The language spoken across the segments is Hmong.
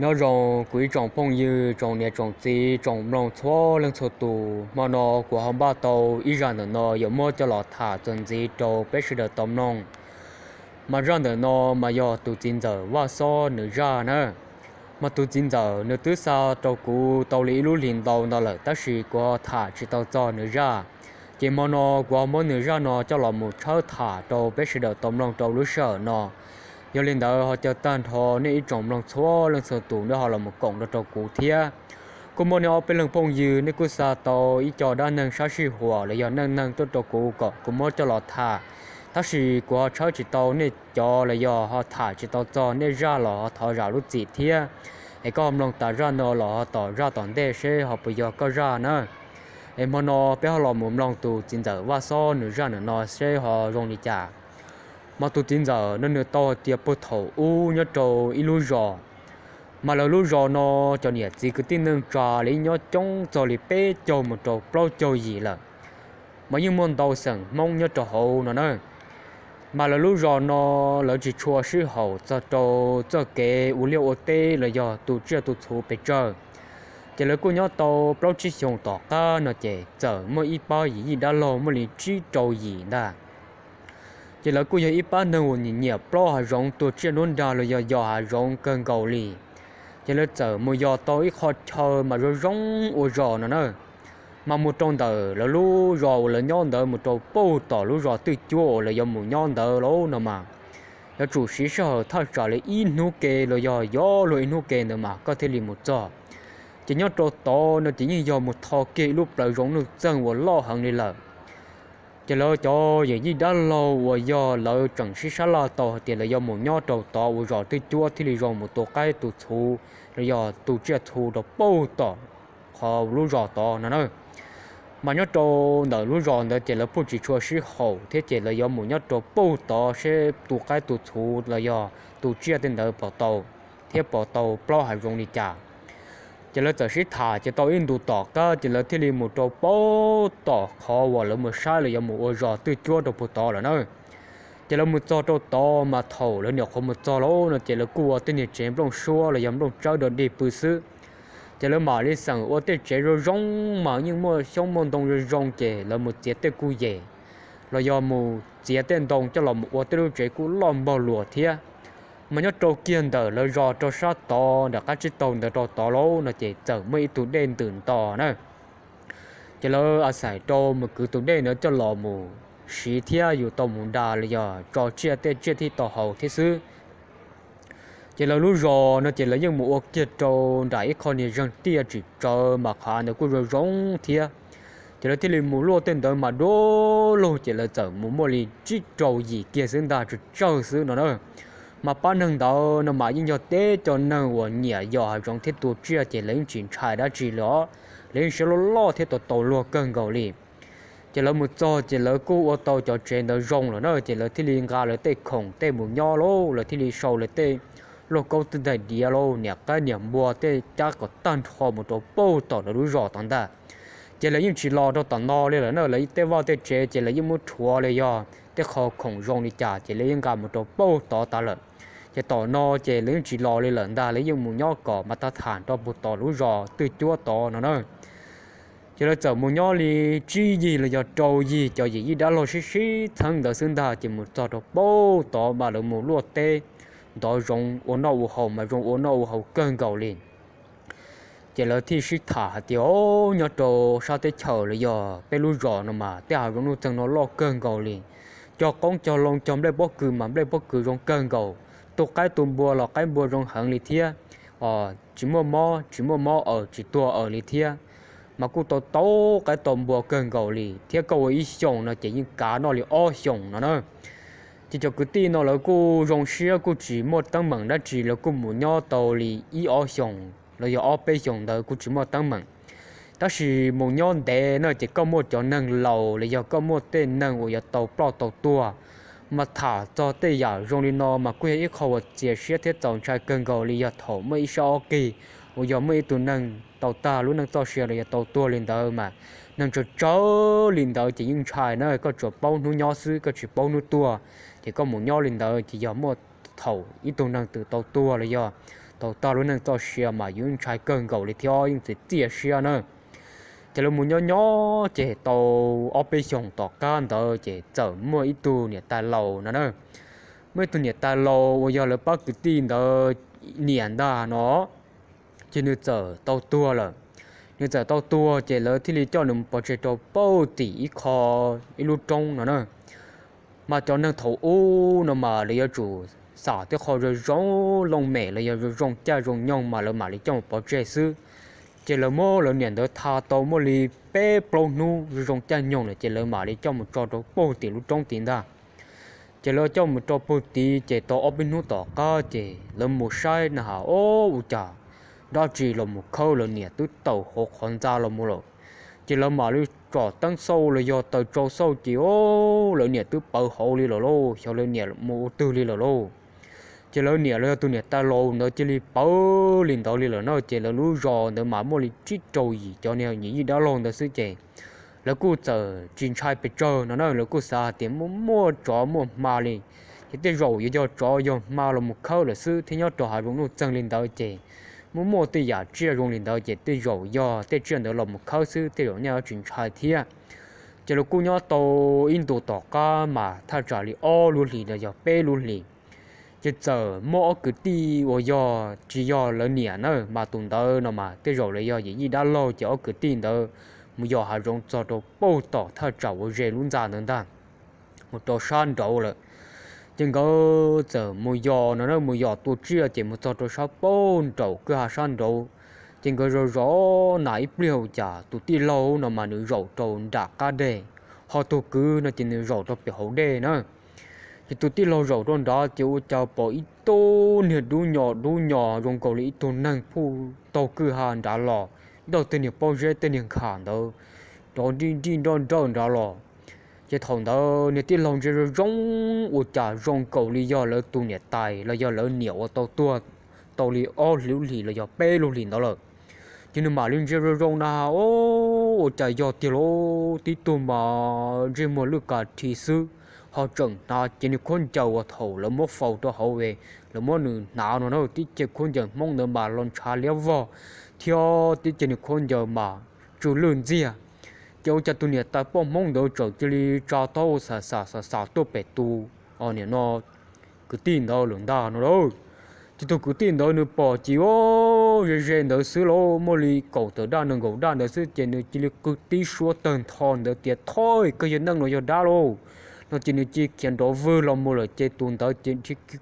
Nyob zoo kuv ib tsoom phooj ywg, tsoom niam tsoom txiv, tsoom mloog txhua leej txhua tus, hmo no kuv ho npaj tau ib zaj ntawm no yuav muab coj los tham txuas ntxiv rau peb sawv daws tau mloog. Mas zaj ntawm no mas yog tus txiv ntxawm Vaj Xob nws zaj na. Mas tus txiv ntxawm nws twb xa rau kuv tau li ib lub hlis ntau ntau lawm, tab sis kuv ho tham tsis tau txog nws zaj. Ces hmo no kuv ho muab nws zaj no coj los mus tshawb tham rau peb sawv daws tau mloog rau lub sij hawm no. Yog li ntawd ho caw tag nrho nej ib tsoom mloog txhua leej txhua tus nej ho los mus koom rau rau kuv thiab. Kuj muaj nej ob peb leeg phooj ywg nej kuj xa tau ib co dab neeg sab sij huam los yog neej neeg tuaj rau kuv kom kuv muab coj los tham. Tab sis kuv ho tshawb tsis tau nej cov los yog ho tham tsis tau txog nej zaj los ho thov zam lub txim thiab. Es koj ho mloog tas zaj no los ho tom zaj tom ntej seb ho puas yog koj zaj na. Es hmo no peb ho los mus mloog tus txiv ntxawm Vaj Xob nws zaj ntawm no seb ho zoo li cas. Mas tus txiv ntxawm no nws tau hais tias puag thaum ub nyob rau ib lub zos, mas lawv lub zos no cov niam txiv kwv tij neej tsa li nyob coob txog li peb caug mus rau plaub caug yim lawm, mas yeej muaj ntau xeem Hmoob nyob rau hauv no na. Mas lawv lub zos no lawv tsis tshua sib haum txog rau txoj kev ua liaj ua teb los yog tu tsiaj tu txhu pes tsawg. Ces lawv kuj nyob tau plaub tsib xyoos tom qab no ces txawm muaj ib pab yim yij dab laug muaj li tsib rau yim ntag. Ces lawv kuj yog ib pab neeg uas nyiam nyiam plaub hav zoov tua tsiaj nruab nrag los yog yos hav zoov kawg nkaus li. Ces lawv txawm mus yos tau ib qho chaw mas zoo zoo ua zos no na. Mas mus rau ntawm lawv lub zos uas lawv nyob ntawd mus rau pauj tom lub zos twj cuab uas lawv yuav mus nyob ntawd lauj no mas, yuav tsum siv sij hawm thaj tsam li ib hnub ke los yog yos luag ib hnub ke ntawd mas koj thiaj li mus txog. Ces nyob rau tod no ces yeej yog mus tho kiag ib lub plawv zoov nuj txeeg uas loj heev li lawm. Ces lawv cov yim yij dab laug uas yog lawv tseem sib sab laj tau hais tias lawv yuav mus nyob rau tod ua zos twj cuab thiaj li zoo mus tu qaib tu txhu los yog tu tsiaj txhu rau pauj tom qhov lub zos tod no na. Mas nyob rau ntawm lub zos ntawd ces lawv puj tsis tshua sib haum thiab ces lawv yuav mus nyob rau pauj tod seb tu qaib tu txhu los yog tu tsiaj tej ntawd puas tau, thiab puas tau plaub hav zoov li cas. Ces lawv txawm sib tham ces tau ib ntus tom qab ces lawv thiaj li mus rau pauj tom qhov uas lawv mus saib los yuav mus ua zos twj cuab rau puag tod lawm na. Ces lawv mus txog rau tod mas thaum lawv nyuam qhuav mus txog lawm no ces lawv kuj ua tej niag tsev nplooj suab los yog nplooj tsawb dog dig pw xwb. Ces lawv mam li xeem ua tej tsev zoo zoo mas yeej muaj xyoob muaj ntoo zoo zoo ces lawv mus txiav tej kuj yem los yog mus txiav tej ntoo coj los mus ua tej lub tsev kuj loj npaug luas thiab. Mas nyob rau kiag ntawm lawv zos rau sab tod nram qab tsib taug ntawd rau tod lauj no ces txawm muaj ib tug dej ntws nto na. Ces lawv a xais rau mus kwv tus dej ntawd coj los mus siv thiab yus tau mus da los yog tso tsiaj tej tsiaj thiaj tau haus thiab xwb. Ces lawv lub zos no ces lawv yeej mus ua kiag rau nram ib qho niag zeeg tiaj tsis tsawv mas qhov ntawd kuj zoo zoo thiab. Ces lawv thiaj li mus luaj tej ntawd mas dua lug ces lawv txawm mus muaj li tsib rau yim kiag xwb ntag, tsawg tsawg xwb no na. Mas pab neeg ntawd no mas yeej yog teb cov neeg uas nyiam yos hav zoov thiab tua tsiaj ces lawv yeej tsis ntshai dab tsi li os. Lawv yeej siab loj loj thiab tau tau luag kawg nkaus li. Ces lawv mus txog ces lawv kuj ua tau cov tsev ntawd zoo lawm na ces lawv thiaj li nqa lawv tej khoom tej mus nyob lauj, lawv thiaj li sau lawv tej lauj kaub twj tais diav lauj, niam qaib niam npua tej cab kom tag nrho mus rau pauj tom lawv lub zos tod ntag. Ces lawv yeej tsis los rau tom no li lawm na, lawv tej vaj tej tsev ces lawv yeej muab rhuav li yog tej qho khoom zoo li cas ces lawv yeej nqa mus rau pauj tod tas lawm. Ces tom no ces lawv yeej tsis los li lawm ntag, lawv yeej mus nyob kom mas tag tham rau puag tom lub zos twj cuab tod no na. Ces lawv txawm mus nyob li tsib yig los yog rau yig cov yim yij dab laug sib sib txheeb ntawd xwb ntag ces mus txog rau pauj tod mas lawv mus luaj teb ntov zoov ua noj ua haus mas zoo ua noj ua haus kawg nkaus li. Ces lawv thiaj sib tham hais tias, o, nyob rau sab teb chaws los yog peb lub zos no mas tej hav zoov nuj txeeg no loj kawg nkaus li. Cog qoob cog loo cog nplej pob kws mas nplej pob kws zoo kawg nkaus. Tu qaib tu npua los qaib npua zoo heev li thiab. Tsis muaj mob, tsis muaj mob aws, tsis tuag aws li thiab. Mas kuj tau tau qaib tau npua kawg nkaus li thiab, koj ua ib xyoos no ces yeej kav noj li ob xyoos no na. Ces cov kwv tij no lawv kuj zoo siab kuj tsis muaj teeb meem dab tsi, lawv kuj mus nyob tau li ib ob xyoos los yog ob peb xyoos ntawd kuj tsis muaj teeb meem. Tab sis mus nyob ntev na ces koj muaj cov neeg laus los yog koj muaj tej neeg uas yuav tau ploj tau tuag, mas tham txog tej yam zoo li no mas kuj yog ib qho uas txias siab thiab txaus ntshai kawg nkaus li. Yog thaum muaj ib sab ob qig uas yog muaj ib tug neeg tau tag lub neej txoj sia los yog tau tuag li ntawd mas neeg tsawg tsawg li ntawd ces yeej ntshai na, koj tsuas paub hnub nyob xwb koj tsis paub hnub tuag. Ces koj mus nyob li ntawd ces yog muaj thaum ib tug neeg twg tau tuag los yog tau tag lub neej txoj sia mas yus ntshai kawg nkaus li thiab yeej txias txias siab na. Ces lawv mus nyob nyob ces tau ob peb xyoos tom qab ntawd ces txawm muaj ib tug niam tais laus no na, muaj ib tug niam tais laus uas yog lawv pab kwv tij ntawd niam ntag no, ces nws txawm tau tuag lawm. Nws txawm tau tuag ces lawv thiaj li coj nws mus pov tseg rau pauj tim ib qho, ib lub roob no na. Mas cov neeg thaum ub no mas lawv yuav tsum xam tej qho zoo zoo, looj mem los yog zoo zoo caij zoo nyoog mas lawv mam li coj mus pov tseg xwb. Ces lawv muab lawv niam ntawd tha tau muaj li peb plaub hnub zoo zoo caij nyoog lawm ces lawv mam li coj mus tso rau pauj tim lub roob tid ntag. Ces lawv coj mus rau pauj tid ces tau ob peb hnub tom qab ces lawv mus saib na has, o, ua cas dab tsi los mus khawb lawv niam twb tawm hauv qhov ntxa los mus lawm. Ces lawv mam li tsom teeb xauj los yog taws tsau xauj ces, o, lawv niam twb pawv hauv li lawm lauj, xyov lawv niam mus ua twg li lawm lauj. Ces lawv niam los yog tus niam tais laus ntawd cia li pawv li ntawd li lawm na. Ces lawv lub zos ntawd mas muaj li tsib rau yim cov niag yij dab laug ntawd xwb ces lawv kuj txawm tsis ntshai pes tsawg no na. Lawv kuj xav hais tias muaj muaj tsov muaj hma li, ces tej zaum yuav yog tsov yog hma los mus khawb lawm xwb thiab nyob rau hav zoov nuj txeeg li ntawd ces muaj muaj tej yam tsiaj zoo li ntawd ces tej zaum yog tej tsiaj ntawd los mus khawb xwb, tej zaum nyaj yuav tsis ntshai thiab. Ces lawv kuj nyob tau ib ntus tom qab mas thaj tsam li ob lub hlis los yog peb lub hlis, ces txawm muaj ob kwv tij uas yog tsis yog lawv niam na, mas tus ntawd no mas tej zaum los yog yim yij dab laug, ces ob kwv tij ntawd mus yos hav zoov txog rau pauj tom thaj tsam uas ze lub ntxa ntawd ntag, mus rau sab nraud lawm. Ces nkawd txawm mus yos no na, mus yos tua tsiaj ces mus txog rau sab pauj nraum kwj ha sab nraud. Ces nkawd zov zov nas ib pliag ua cas tus tij laug no mas nws zaum rau nram qab deg, ho tus kwv no ces nws zaum rau pem hauv dej na. Ces tus tij laug zaum rau nrad ces ua cas pom ib tug niag dub nyos dub nyos zoo nkaus li ib tug neeg phuj taug kwj ha nrad los, nrog tej niag pob zeb tej niag nkham ntawd rov nrij nrij nroj nrawj nrad los. Ces thaum ntawd niag tij laug ntsia zoo zoo ua cas zoo nkaus li yog lawv tus niam tais los yog lawv niam uas tau tuag tau li ob lub hlis los yog peb lub hlis ntawd lawm. Ces nws mam li ntsia zoo zoo na, o, ua cas yog tiag lauj, tib tug mas ntsej muag lwj ka rhi xwb, ho tseem hnav cev niag khaub ncaws uas thaum lawv muab faus rau hauv es lawv muab nws hnav no na, tib cev khaub ncaws Hmoob ntawd mas los ntshav liab vog, thiab tib cev niag khaub ncaws mas tsw lwj ntxiag. Ces ua cas tus niam tais poj Hmoob ntawd txawm cia li tsa taub xam xam xam xam tuaj pem tus, o, niam no kwv tij ntawd lawm ntag no lauj. Ces tus kwv tij ntawd nws pom ces, o, ze ze ntawd xwb lauj, muaj li kaum tawm daj nees nkaum daj ntawd xwb ces nws cia li qw tib suab tawg ntho ntawd tias, Thov koj yog neeg los yog dab lauj? No ces nws cia li khiav nrov vwg los mus lawm ces tus ntawd ces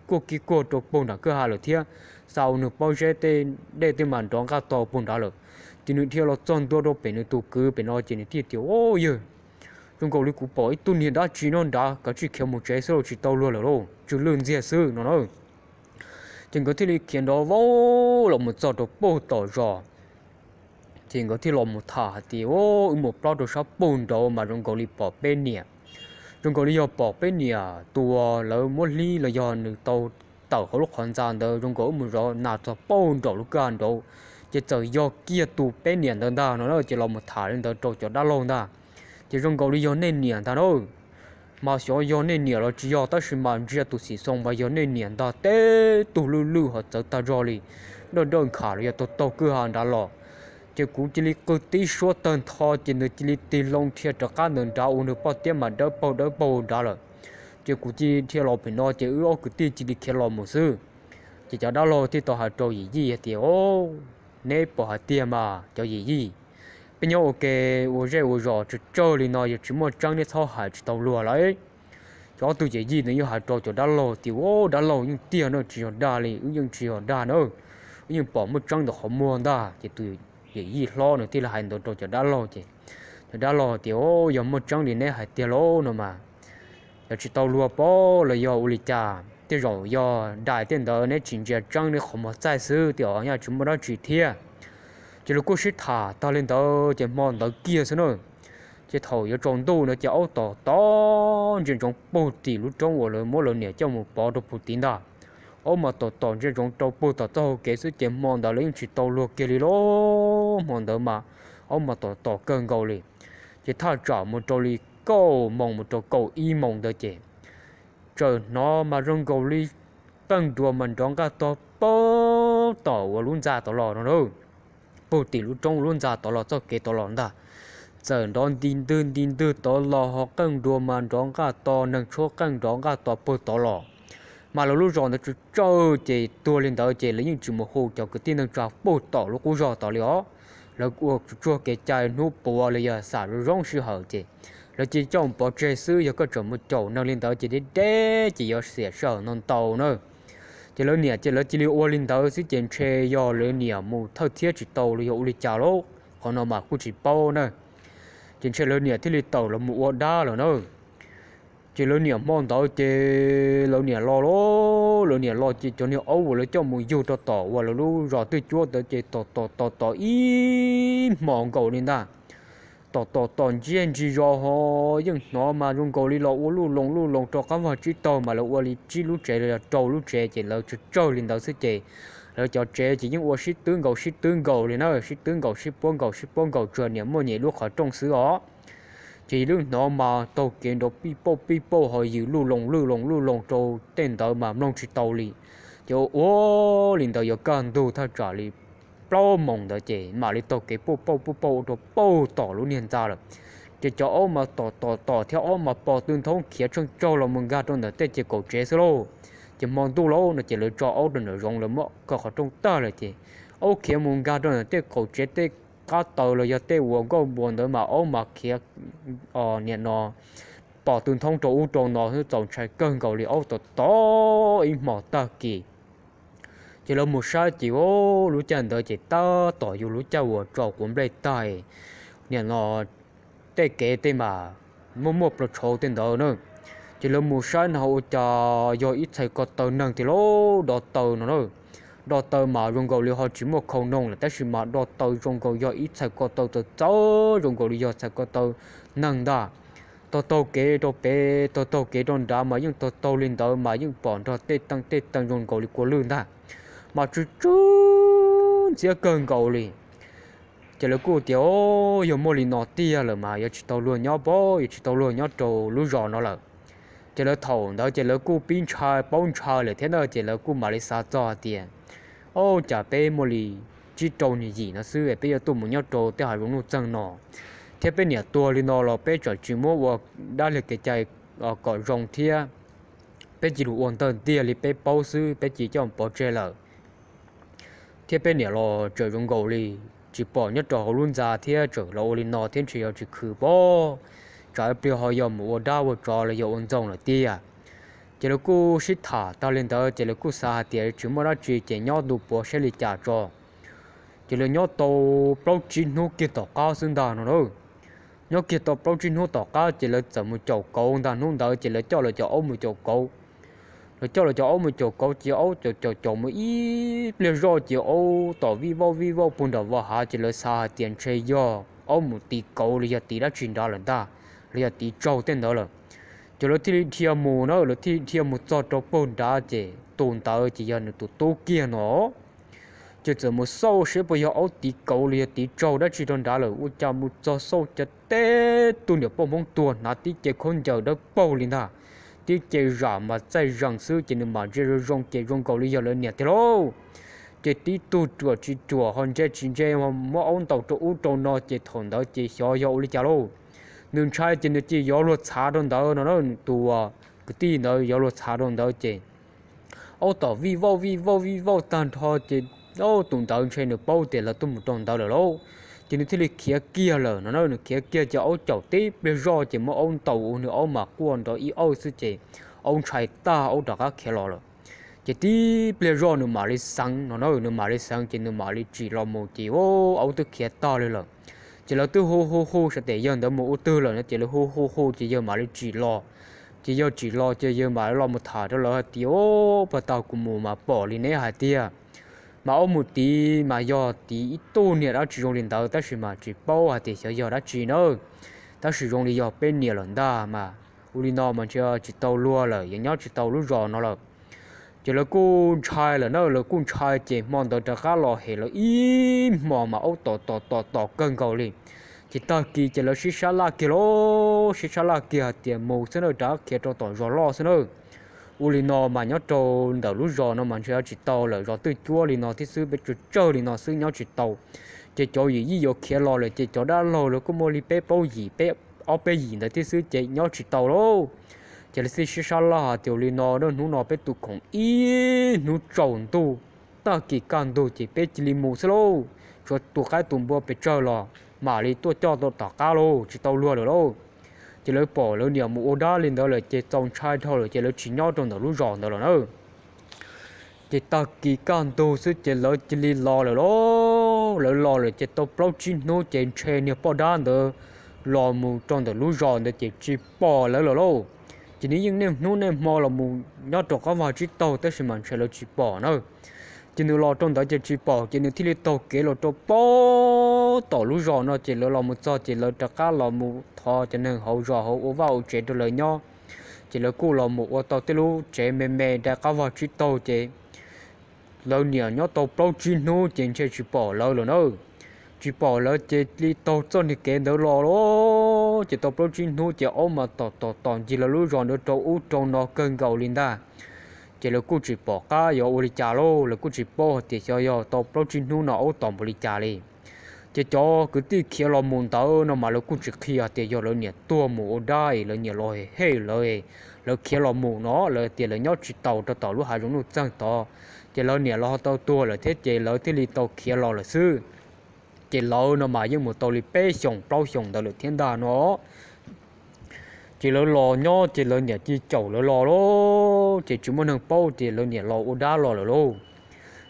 kuj kib kuag rau puag nram kwj ha lawm thiab, xa ua nws pob zeb tej dej tej mas nrov nqaj to puag nrad lawm. Ces nws dhia los txog ntua rau pem nws tus kwv pem no ces nws thiaj tias, O, yawg, zoo nkaus li kuv pom ib tug niag dab tsi nyob nrad, kav tsij khiav mus tsev xwb los tsis tau luag lawm lauj, tsw lwj ntxiag xwb no na. Ces nkawd thiaj li khiav nrov vau los mus txog rau puag tom zos. Ces nkawd thiaj los mus tham hais tias, O, wb mus plob rau sab puag nraud mas zoo nkaus li pom peb niam. Zoo nkaus li yog pom peb niam tus uas lawv muab hlib los yog nws tau tawm hauv lub qhov ntxa ntawd, zoo nkaus wb mus zov nas txog puag nraum lub kwj ha nraud, ces txawm yog kiag tus peb niam ntawd ntag no na. Ces los mus tham li ntawd rau cov dab laug ntag. Ces zoo nkaus li yog nej niam ntag na. Mas xyov yog nej niam los tsis yog, tab sis mas ntsia tus xim xoo mas yog nej niam ntag, teb tug lwj lwj ho txawv tag zog li, nrawj nrawj nkham los yog taug taug kwj ha nrad los. Ces kuv cia li qw tib suab tawg ntho ces nws cia li tig loo dhia rov qab ntawm nrad ua nws pob tiab mas dawb paug dawb paug nrad lawm. Ces kuv cia li dhia los pem no ces wb ob kwv tij cia li khiav los mus xwb. Ces cov dab laug thiaj tau hais rau yim yij hais tias, O, neb pom hais tiag mas cov yim yij, peb nyob ua ke ua zej ua zos tsawg tsawg li no yog tsis muaj tseeb neb txhob hais tsis tau luag lauj. Ces ob tug yim yij ntawd yeej hais rau cov dab laug tias, O, dab laug, yeej tiag na, tsis yog dag li, wb yeej tsis yog dag na, wb yeej pom muaj tseeb ntawm qhov muag ntag. Ces tus yim yij hlob nws thiaj li hais ntawd rau cov dab laug ces cov dab laug tias, O, yog muaj tseeb li neb hais tiag lauj no mas, yog tsis tau luag pob los yog ua li cas, tej zaum yog dais tej ntawd neb tsis ntsia tseeb neb qhov muag txaij xwb, tej zaum nyaj tsis muaj dab tsi thiab. Ces lawv kuj sib tham tag li ntawd ces hmo ntawd kiag xwb na, ces thaum yuav tsaus ntuj ntawd ces aub tom tom ntsia ntsoov puag tim lub roob uas lawv muab lawv niam coj mus pov rau puag tid ntag. Aub mas tom tom ntsia ntsoov rau puag tom txoj hau kev xwb ces hmo ntawd lawv yeej tsis tau luag kiag li lauj. Hmo ntawd mas aub mas tom tom kawg nkaus li. Ces thaj tsam mus rau li kaum moos mus rau kaum ib moos ntawd ces txawm hnov mas zoo nkaus li qeej duas mas nrov nqaj tog pag tom uas lub ntxa tod los no na, puag tim lub roob lub ntxa tod los txoj kev tod los ntag. Txawm nrov nti ntwg nti ntwg tod los ho qeej nrua mas nrov nqaj to, neeg tshuab qeej nrov nqaj to puag tod los. Mas lawv lub zos ntawd tsawg tsawg ces tuag li ntawd ces lawv yeej tsis mus hu cov kwv tij neej tsa puag tom lub qub zos tod li os. Lawv ua tsuag kev cai hnub puav los yog xam zoo zoo sij hawm ces lawv cia li coj pov tseg xwb, yog koj tseem mus caum neeg li ntawd ces deb deb ces yuav xiam sij hawm ntau ntau na. Ces lawv niam ces lawv cia li ua li ntawd xwb ces ntshe yog lawv niam mus thawj thiab tsis tau los yog ua li cas lauj, qhov no mas kuj tsis paub na. Ces ntshe lawv niam thiaj li tawm los mus ua dab lawm na. Ces lawv niam hmo ntawd ces lawv niam los lauj, lawv niam los ces cov niag aub uas lawv coj mus yug rau tom uas lawv lub zos twj cuab ntawd ces tom tom tom tom ib hmos nkaus li ntag. Tom tom tom ntsiag ntsis zos ho yeej hnov mas zoo nkaus li los ua luj loos luj loos rau qab vag tsib taug mas lawv ua li tsib lub tsev los yog rau lub tsev ces lawv tsawg tsawg li ntawd xwb ces lawv cov tsev ces yeej ua sib twb nkaus sib twb nkaus li na, sib twb nkaus sib puab nkaus sib puab nkaus tsuas niam muaj nyias lub qhov rooj xwb os. Ces lub hnov mas taug kev nrov pij pauj pij pauj ho yws luj loos luj loos luj loos rau tej ntawd mas mloog tsis tau li. Ces ua ua li ntawd yuav kaj ntug thaj tsam li plaub moos ntawd ces mam li taug kev puj pauj puj pauj ua rau pauj tom lub niag ntxa lawm. Ces cov aub mas tom tom tom thiab aub mas pos tw nthoob khiav tsheej tsaug los mus nkag rau ntawm tej ces kaum tsev xwb lauj. Ces hmo ntuj lauj no ces lawv tso aub rau nram zoov, lawv muab kaw qhov rooj tag lawm ces aub khiav mus nkag rau ntawm tej kaum tsev tej qab taws los yog tej uas nkauj npuas ntawd mas aub mas khiav niam no pos tw nthoob rau ub rau no xwb, txaus ntshai kawg nkaus li, aub tom tom ib hmos tag kis. Ces lawv mus saib ces lub caij ntawd ces tab tom yog lub caij uas tso quav nplej tag, niam no tej kev tej mas muaj muaj plua tshauv tej ntawd na. Ces lawv mus saib no ua cas yog ib txhais ko taw neeg tiag lauj, do taw no na. Do taw mas zoo nkaus li ho tsis muaj khau noog lawm tab sis mas do taw zoo nkaus yog ib txhais ko taw txawv txawv zoo nkaus li yog txhais ko taw neeg ntag. Taug taug kev rau pem taug taug kev rau nrad mas yeej taug taug li ntawd mas yeej pom nrog tej teej tej teej zoo nkaus li kua lwj ntag, mas tsw tsw ntxiab kawg nkaus li. Ces lawv kuj tias, yog muaj li no tiag lawm mas yuav tsis tau luag nyob pob, yuav tsis tau luag nyob rau lub zos no lawm. Ces lawv thaum ntawd ces lawv kuj pib ntshai paub ntshai lawm thiab na, ces lawv kuj mam li xav txog hais tias, o, cas peb muaj li tsib rau niag yim no xwb peb yuav tuaj mus nyob rau tej hav zoov nuj txeeg no, thiab peb niam tuag li no los peb tseem tsis muab ua dab li kev cai kom zoo thiab, peb cia li ua ntawg ntiag li peb paub xwb peb cia li coj pov tseg lawm. Thiab peb niam los tseem zoo nkaus li tsis pom nyob rau hauv lub ntxa thiab tseem los ua li no thiab ntshe yog tsis khwv pob, tsam ib pliag ho yog mus ua dab ua tsov los yog ua ntxoog lawm tiag. Ces lawv kuj sib tham tag li ntawd ces lawv kuj xav hais tias tsis muaj dab tsi ces nyob ntu puav saib li cas tso. Ces lawv nyob tau plaub tsib hnub kiag tom qab xwb ntag no na. Nyob kiag tau plaub tsib hnub tom qab ces lawv txawm mus caum kauv ntag, hnub ntawd ces lawv coj lawv cov aub mus caum kauv. Lawv coj lawv cov aub mus caum kauv ces aub caum caum caum mus ib pliag zoj ces aub tom vij vauj vij vauj puag nram vaj hav ces lawv xav hais tias ntshe yog aub mus tiv kauv los yog tiv dab tsi nrad lawm ntag, los yog tiv tsaug tej ntawd lawm. Ces lawv thiaj li dhia mus na, lawv thiaj li dhia mus txog rau puag nrad ces tus ntawd ces yog nws tus tub kiag no. Ces txawm mus xauj seb puas yog aub tiv kauv los yog tiv tsaug dab tsi rau nrad lawm, ua cas mus txog xauj cas tib tug niam poj Hmoob tuag hnav tib ce khaub ncaws dawb paug li ntag, tib ce zam mas txaij zees xwb ces nws mam ntsia zoo zoo ces zoo nkaus li yog lawv niam tiag lauj. Ces tib tug ruam tsis ruam ho ntse tsis ntse muab aub ntaus rau ub rau no ces thaum ntawd ces xyov yog ua li cas lauj. Nws ntshai ces nws cia li yuav luag txhav rau ntawd no na, tus kwv tij ntawd yuav luag txhav rau ntawd ces aub tom vij vauj vij vauj vij vauj tag nrho ces tus ntawd ntshe nws paub tias lawv tuaj mus rau ntawd lawm lauj. Ces nws thiaj li khiav kiag lawm no na, nws khiav kiag ces aub caum tib pliag zoj ces muab aub ntaus ua nws aub mas quaj nrov ib auj xwb ces aub ntshai tag aub rov qab khiav los lawm. Ces tib pliag zoj nws mam li xeev no na, nws mam li xeev ces nws mam li tsim los mus ces aub twb khiav tag li lawm. Ces lawv twb hu hu hu xav tias yawg ntawd mus ua twg lawm no ces lawv hu hu hu ces yawg mam li tsim los. Ces yawg tsim los ces yawg mam li los mus tham rau lawv hais tias, o, puag ta kuv mus mas pom li neb hais tiag, mas aub mus tiv mas yog tiv ib tug niam dab tsi zoo li ntawd tab sis mas tsis paub hais tias xyov yog dab tsi na, tab sis zoo li yog peb niam lawm ntag mas ua li no mas ntshe tsis tau luag lawm, yuav nyob tsis tau lub zos no lawm. Ces lawv kuj ntshai lawm na, lawv kuj ntshai ces hmo ntawd rov qab los hem lawv ib hmos mas aub tom tom tom tom kawg nkaus li. Ces tag kis ces lawv sib sab laj kiag lauj, sib sab laj kiag hais tias mus xwb na, rov qab khiav rau tom zos loj xwb na. Ua li no mas nyob rau ntawm lub zos no mas ntshe tsis tau lawm, zos twj cuab li no thiab xwb, peb tsawg tsawg li no xwb nyob tsis tau. Ces cov yim yij yuav khiav los lawm ces cov dab laug lawv kuj muaj li peb plaub yim, peb, ob peb yim ntawd thiab xwb ces nyob tsis tau lauj. Ces lawv thiaj sib sab laj hais tias ua li no, hnub no peb tus khoom ib hnub tsaus ntuj, tag kis kaj ntug ces peb cia li mus xwb lauj, tsuav tus qaib tus npua pes tsawg los mam li tuaj coj tau tom qab lauj, tsis tau luag lawm lauj. Ces lawv pom lawv niam mus ua dab li ntawd lawm ces txaus ntshai dhau lawm ces lawv tsis nyob rau ntawm lub zos ntawd lawm na. Ces tag kis kaj ntug xwb ces lawv cia li los lawm lauj. Lawv los lawm ces tau plaub tsib hnub ces ntshe niag poj dab ntawd los mus rau ntawm lub zos ntawd ces tsis pom lawv lawm lauj. Ces nws yeej niaj hnub niaj hmo los mus nyob rau qab vag tsib taug tab sis mas ntshe lawv tsis pom na. Ces nws los rau ntawd ces tsis pom ces nws thiaj li taug kev los rau pem tom lub zos no ces lawv los mus txog ces lawv rov qab los mus thov cov neeg hauv zos hauv ua vaj ua tsev rau lawv nyob. Ces lawv kuj los mus ua tau tej lub tsev me me dai qab vag tsib taug ces lawv niam nyob tau plaub tsib hnub ces ntshe tsis pom lawv lawm na. Tsis pom lawv ces li taug txoj niag kev ntawd los lauj. Ces tau plaub tsib hnub ces aub mas tom tom tom ncig lawv lub zos ntawd rau ub rau no kawg nkaus li ntag. Ces lawv kuj tsis pom qab yuav ua li cas lauj, lawv kuj tsis paub hais tias xyov yog tau plaub tsib hnub no aub tom npaum li cas li. Ces cov kwv tij khiav los mus ntawd no mas lawv kuj tsis qhia tias yog lawv niam tuag mus ua dab es lawv niam los hem lawv, lawv khiav los mus no lawv tias lawv nyob tsis taus rau tom lub hav zoov nuj txeeg tod, ces lawv niam los ho tau tuag lawm thiab ces lawv thiaj li tau khiav los lawm xwb. Ces lawv no mas yeej mus tau li peb xyoos plaub xyoos ntawd lawm thiab ntag no. Ces lawv los nyob ces lawv niam cia caum lawv los lauj, ces tsis muaj neeg paub tias lawv niam los ua dab los lawm lauj.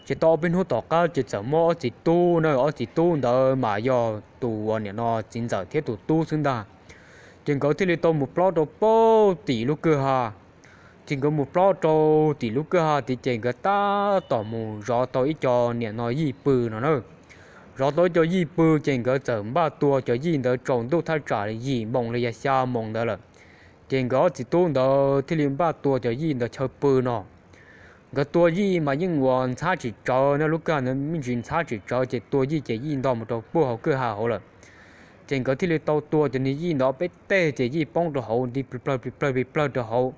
Ces tau ob peb hnub tom qab ces txawm muaj ob txiv tub na, ob txiv tub ntawd mas yog tus uas niam no txiv ntxawm thiab tus tub xwb ntag. Ces nkawd thiaj li tau mus plob rau pem tim lub kwj ha. Ces nkawd mus plob rau tim lub kwj ha tid ces nkawd tab tom mus zov tau ib co niam no yij pw no na. Zov tau ib co yij pw ces nkawd txawm npaj tua cov yij ntawd tsaus ntuj thaj tsam li yim moos los yog xya moos ntawd lawm. Ces nkawd ob txiv tub ntawd thiaj li npaj tua cov yij ntawd chaw pw no. Nkawd tua yij mas yeej uas ntxhab tsis tsawv na, lub kwj ha ntawd me ntsis ntxhab tsis tsawv ces tua yij ces yij ntog mus rau puag hauv kwj ha hauv lawm. Ces nkawd thiaj li tau tua cov niag yij ntawd peb teg ces yij poob rau hauv nti plig plawg plig plawg plig plawg rau hauv.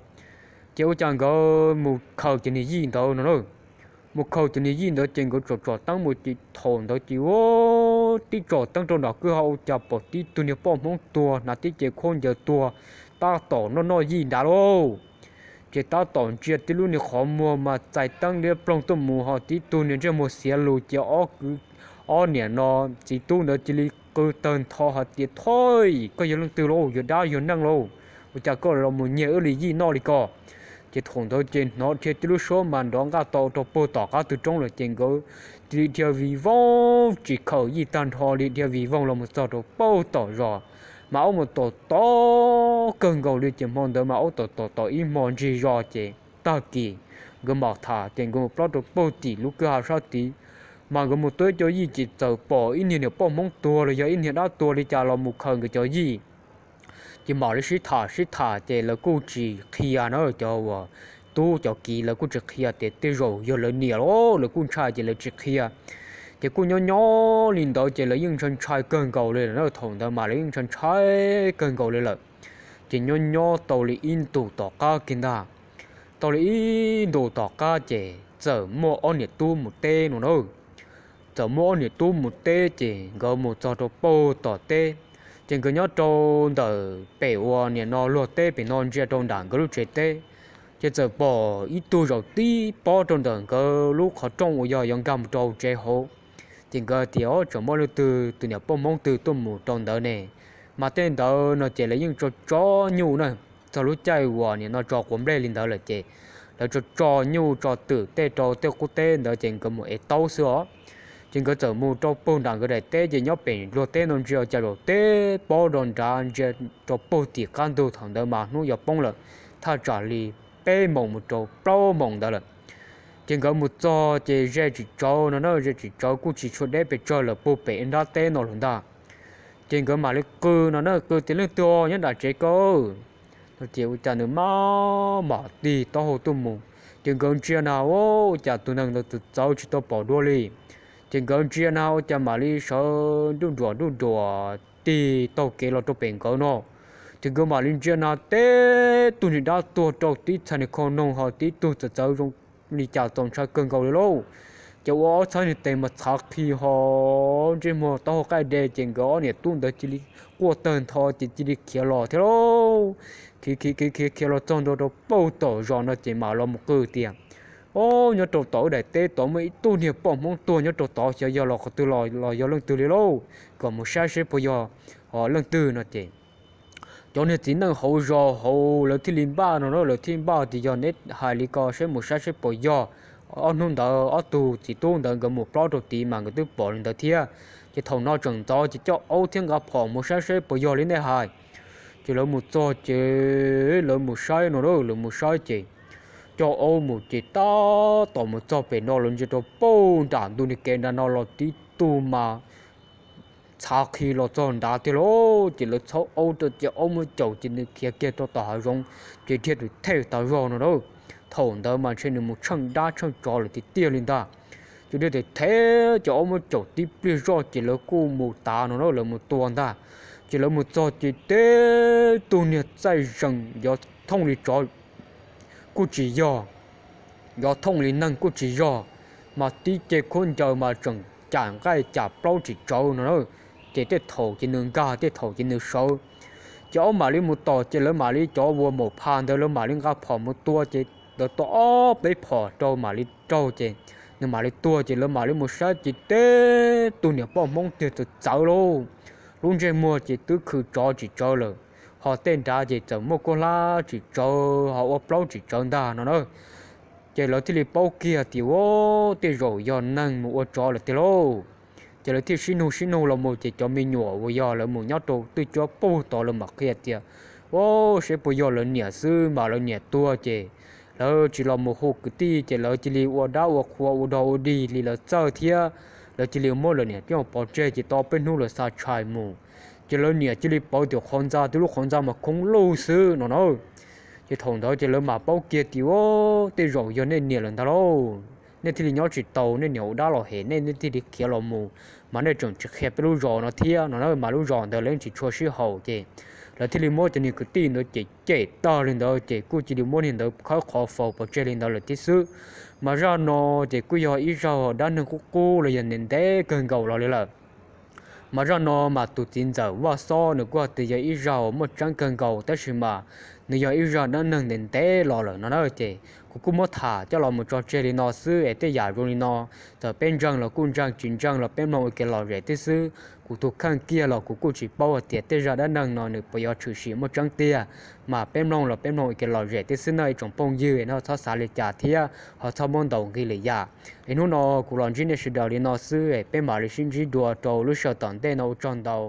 Ces ua cas nkawd mus khaws cov niag yij ntawd no na. Mus khaws cov niag yij ntawd ces nkawd tsom tsom teeb mus ces thaum ntawd ces ua tib tsom teeb rau nram kwj ha ua cas pom tib tug niag poj Hmoob tuag hnav tib ce khaub ncaws tuag tab tom noj noj yij nrad lauj. Ces tab tom ntsia tib lub niag qhov muag mas txais teeb liab ploog tuaj mus ho tib tug niag ntsej muag xiav lus ces ob kwv, ob niam no txiv tub ntawd cia li qw tawg ntho hais tias, Thov, koj yog leej twg lauj, yog dab yog neeg lauj, ua cas koj los mus nyiag wb li yij noj li ko? Ces thaum ntawd ces hnov dhia tib lub suab mas nrov nqaj tau rau puag tom qab tw roob lawm ces nkawd cia li dhia vij voog tsis khaws yij tag nrho li dhia vij voog los mus txog rau puag tom zos. Mas aub mus tom tom kawg nkaus li ces hmo ntawd mas aub tom tom tom ib hmo ntsig zos ces tag kis nkawd mam tham ces nkawd mus plob rau puag tim lub kwj ha sab tid. Mas nkawd mus tua ib co yij ces txawm pom ib niag niam poj Hmoob tuag los yog ib niag dab tuag li cas los mus khaws nkawd cov yij. Ces mam li sib tham sib tham ces lawv kuj tsis qhia na, cov uas tub cov kiv lawv kuj tsis qhia tias tej zaum yog lawv niam los lawv kuj ntshai ces lawv tsis qhia. Ces kuj nyob nyob li ntawd ces lawv yeej ntshai ntshai kawg nkaus li lawm na, thaum ntawd mas lawv yeej ntshai ntshai kawg nkaus li lawm. Ces nyob nyob tau li ib ntus tom qab kiag ntag, tau li ib ntus tom qab ces txawm muaj ob niam tub mus teb no na. Txawm muaj ob niam tub mus teb ces nkawd mus txog rau puag tom teb, ces nkawd nyob rau ntawm pem uas niam no luag teb pem no ntsia rau nram nkawd lub tsev teb, ces txawm pom ib tug zaum tib pob rau ntawm nkawd lub qhov rooj uas yog yuav nkag mus rau tsev hauv. Ces nkawd tias, Ob, tseem muaj leej twg tus niam poj Hmoob twg tuaj mus rau ntawd ne? Mas tej ntawd no ces lawv yeej tso tso nyuj na, txog lub caij uas niam no tso quav nplej li ntawd lawm ces lawv tso tso nyuj tso twm tej rau tej qub teb ntawd ces nkawd mus ev taub xwb os. Ces nkawd txawm mus rau puag nram nkawd daim teb ces nyob pem luag teb no ntsia cas zaum tib pob rau nrad ntsia rau puag tim qab ntug, thaum ntawd mas hnub yuav poob lawm, thaj tsam li peb moos mus rau plaub moos ntawd lawm. Ces nkawd mus txog ces ze tsis tsawv no na, ze tsis tsawv kuj tsis tshua deb pes tsawg lawm, puag pem nrab teb no lawm ntag. Ces nkawd mam li qw no na, qw tias, Leej twg nyob nram tsev ko? No ces ua cas nws maj mam tig taub hau tuaj mus. Ces nkawd ntsia na, ua cas tus neeg ntawd txawv txawv tsis tau pom dua li. Ces nkawd ntsia na ua cas mam li sawv nruj nruam nruj nruam tig taug kev los rau pem nkawd no. Ces nkawd mam li ntsia na teb tug niag dab tuag rau tib txhais niag khau noog ho tib tug txawv txawv zoo li cas txaus ntshai kawg nkaus li lauj. Ces ua ob txhab niag tes mas txhav qhi ho ntsej muag taub hau qaij de ces nkawd ob niam tub ntawd cia li quaj tawg ntho ces cia li khiav los thiab lauj. Khiav khiav khiav khiav khiav los txog ntua rau pauj tom zos no ces mam los mus qw tias, Ob, nyob rau tom wb daim teb tod muaj ib tug niag poj Hmoob tuag nyob rau tod, xyov yog los qhov twg los los yog leej twg li lauj, kom mus saib seb puas yog leej twg no ces cov niag txiv neej hauv zos hauv lawv thiaj li npaj no na, lawv thiaj npaj tias yog neb hais li ko saib mus saib seb puas yog. Ob hnub ntawd ob tug txiv tub ntawd nkawd mus plob rau tid mas nkawd twb pom li ntawd thiab. Ces thaum no tseem ntxov ces coj aub thiab nqa phom mus saib seb puas yog li nej hais. Ces lawv mus txog ces lawv mus saib no, lawv mus saib ces coj aub mus ces tab tom mus txog pem no lawv ntsia rau pauj nram ntug niag kev nram no los tib tug mas txhav qhi los txog nrad tiag lauj. Ces lawv txhawb aub rau ces aub muab caum ces nws khiav kiag rau tom hav zoov ces dhia tus thej tas zog no na. Thaum ntawd mas ntshe nws mus tsheej dab tsheej tsov lawm tiag tiag li ntag. Ces dhia tus thej ces aub muab caum tib pliag zoj ces lawv kuj mus tav no na, lawv mus tua ntag. Ces lawv mus txog ces teb tug niag txaij zees yov thooj li tsov kuj tsis yog, yov thooj li neeg kuj tsis yog, mas tib ce khaub ncaws mas tseem cam nqaij cam plaub tsis tsawv no na. Ces tej thaum ces nws nkag tej thaum ces nws sawv. Ces aub mam li mus tom ces lawv mam li cov uas maum pha ntawd lawv mam li nqa phom mus tua ces lawv tua ob peb phom rau mam li raug ces nws mam li tuag ces lawv mam li mus saib ces teb tug niam poj Hmoob tiag txawv txawv lauj. Lub ntsej muag ces twb khw tsov tsis tsawv lawm, ho tej nrad ces txawm muaj kuab hlab tsis tsawv ho ua plaub tsis tsawv ntag no na. Ces lawv thiaj li paub kiag tias, Ua, tej zaum yog neeg mus ua tsov lawm tiag lauj. Ces lawv thiaj sib nug sib nug los mus ces cov me nyuam uas yog lawv mus nyob rau twj cuab puag tod lawv mam qhia tias, Ua, seb puas yog lawv niam xwb mas lawv niam tuag ces lawv tsis los mus hu kwv tij ces lawv cia li ua dab ua qhua ua dog ua dig li lawv txawj thiab lawv cia li muab lawv niam coj pov tseg ces tau peb hnub lawv xa tshais mus. Ces lawv niam cia li pauv tias qhov ntxa twb lub qhov ntxa mas khoob luj xwb no na. Ces thaum ntawd ces lawv mam paub kiag tias, Ua, tej zaum yog nej niam lawm ntag lauj. Nej thiaj li nyob tsis tau, nej niam ua dab los hem nej, nej thiaj li khiav los mus, mas nej tseem tsis qhia peb lub zos no thiab no na. Mas lub zos ntawd lawv yeej tsis tshua sib haum ces lawv thiaj li muab cov niag kwv tij ntawd cem cem tag li ntawd ces kuj cia li muab niag ntawd khawb qhov faus pov tseg li ntawd lawm thiab xwb. Mas zaj no ces kuj yog ib zaj dab neeg qub qub los yog ntev ntev kawg nkaus los li lawm. Mas zaj no mas tus txiv ntxawm Vaj Xob nws kuj hais tias yog ib zaj uas muaj tseeb kawg nkaus tab sis mas nws yog ib zaj dab neeg ntev ntev los lawm no na. Ces kuv kuj muab tham coj los mus tso tseg li no xwb es tej yam zoo li no, txawm peb ntseeg los kuj ntseeg, tsis ntseeg los peb mloog ua kev lom zem tib xwb. Kuv tus kheej kiag los kuv kuj tsis paub hais tias tej zaj dab neeg no nws puas yuav tshwm sim muaj tseeb tiag, mas peb mloog los peb mloog ua kev lom zem tib xwb na ib tsoom phooj ywg, nej txhob xav li cas thiab ho txhob muab ntaus nqi lwm yam. Es hnub no kuv los ntsib nej sawv daws li no xwb es peb mam li sib ntsib dua rau lub sij hawm tom ntej no, ua tsaug ntau.